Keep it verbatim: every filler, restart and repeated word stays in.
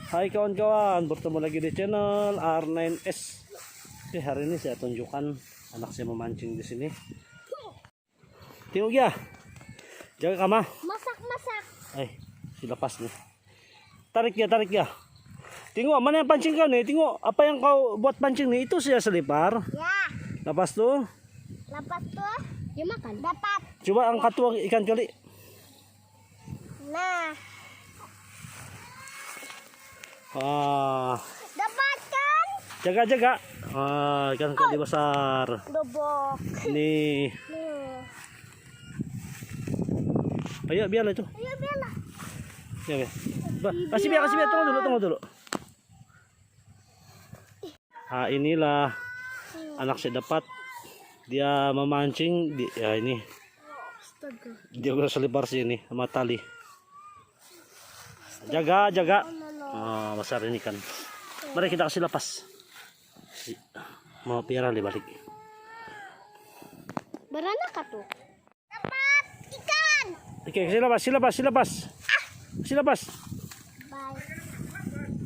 Hai kawan-kawan, bertemu lagi di channel R nine S. Okey, hari ini saya tunjukkan anak saya memancing di sini. Tengok dia. Jaga kama. Masak, masak. Eh, si lepas ni. Tarik dia, tarik dia. Tengok mana yang pancing kau ni. Tengok apa yang kau buat pancing ni. Itu saja selipar. Ya. Lepas tu, Lepas tu dia makan. Dapat. Cuba angkat tu ikan kali. Nah. Ah, Dapat kan? Jaga, jaga. Ah, ikan kali besar. Dobok. Ni. Nih. Ayo, biarlah itu. Ayo biarlah. Ya, ya. Ba- Kasih biar, kasih biar. Tunggu dulu, tunggu dulu. Ah, inilah anak saya dapat. Dia memancing di, ya, ini. Astaga. Dia guna selipar sini sama tali. Jaga, jaga. Ah, besar ini kan. Mari kita kasih lepas. Si- Mau piara dia balik. Beranak tu. Dapat ikan. Okey, kasih lepas, kasih lepas, kasih lepas. Kasih lepas.